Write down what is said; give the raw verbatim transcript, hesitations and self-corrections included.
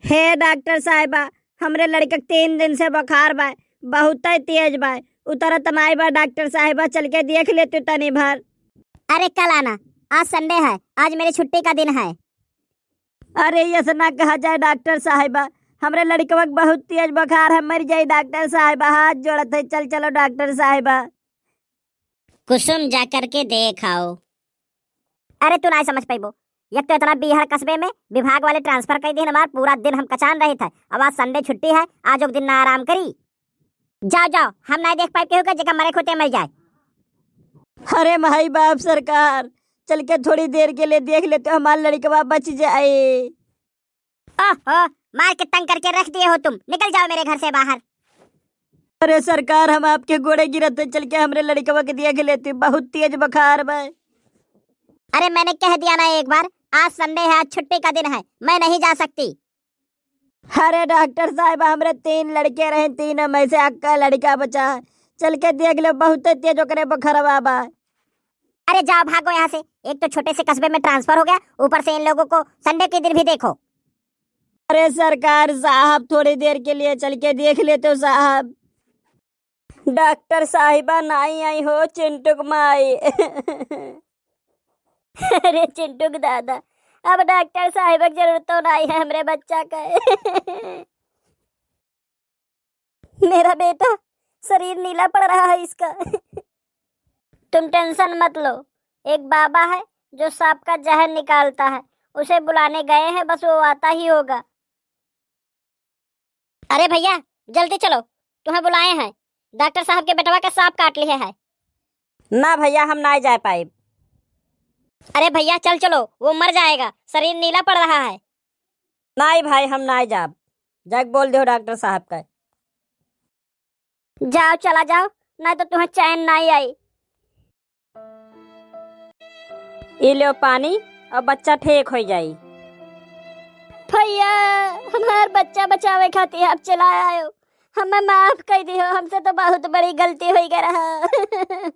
हे डॉक्टर साहिबा, हमरे लड़िका के तीन दिन से बुखार बा, बहुतै तेज बा, उतरत नाई बा। डॉक्टर साहिबा, चल के देख लेतू तनी भर। अरे कल आना, आज Sunday है, आज मेरी छुट्टी का दिन है। अरे, ऐसा ना कहा जाए डॉक्टर साहिबा, हमरे लड़िकवा के बहुत तेज बुखार है, मर जाई डॉक्टर साहिबा, हाथ जोड़त है, चल चलो डॉक्टर साहिबा। कुसुम, जा करके देख आओ। अरे, तू नाई समझ पइबो, एक तो इतना बीहड़ कस्बे में विभाग वाले transfer कइ दिहन हमार, पूरा दिन हम कचान रहित है। अब आज Sunday छुट्टी है, आज एक दिन ना आराम करी। जाओ, जाओ, हम नाई देख पाइब केहू के, जेका मरे खोते मर जाए। अरे माई बाप सरकार, चल के थोड़ी देर के लिए देख लेते, हमार लड़िकवा बच जाए। ओहो, मार के तंग करके रख दिए हो तुम, निकल जाओ मेरे घर से बाहर। अरे सरकार, हम आपके गोड़े गिरत है, चल के हमरे लड़िकवा के देख लेती, बहुत तेज बुखार बा। अरे मैंने कह दिया ना एक बार, आज Sunday है, आज छुट्टी का दिन है, मैं नहीं जा सकती। अरे डॉक्टर साहिबा, हमरे तीन लड़िके रहे, तीनों में से अक्का लड़िका बचा है, चल के देख लो, बहुत तेज ओकरे बुखारवा बा। अरे जाओ, भागो यहाँ से, एक तो छोटे से कस्बे में transfer हो गया, ऊपर से इन लोगों को Sunday के दिन भी देखो। अरे सरकार साहब, थोड़ी देर के लिए चल के देख लेते हो साहब। डॉक्टर साहिबा नाई आई हो चिंटुक माई। अरे चिंटुक दादा, अब डॉक्टर साहिबा के जरूरत तो नाई है हमरे बच्चा का। मेरा बेटा, शरीर नीला पड़ रहा है इसका। तुम tension मत लो, एक बाबा है जो सांप का जहर निकालता है, उसे बुलाने गए हैं, बस वो आता ही होगा। अरे भैया, जल्दी चलो, तुम्हें बुलाए हैं, डॉक्टर साहब के बेटवा का सांप काट लिहे है। ना भैया, हम नाई जाए पाइब। अरे भैया, चल चलो, वो मर जाएगा, शरीर नीला पड़ रहा है। नाई भाई, हम नाई जाब, जाके बोल दो डॉक्टर साहब का। जाओ, चला जाओ, नाई तो तुम्हें चैन नाई आई। ई लो पानी, अब बच्चा ठीक होइ जाई। भैया, हमार बच्चा बचावे खातिर आप चला आयो, हमें माफ कर दियो, हमसे तो बहुत बड़ी गलती होइ गया रहा।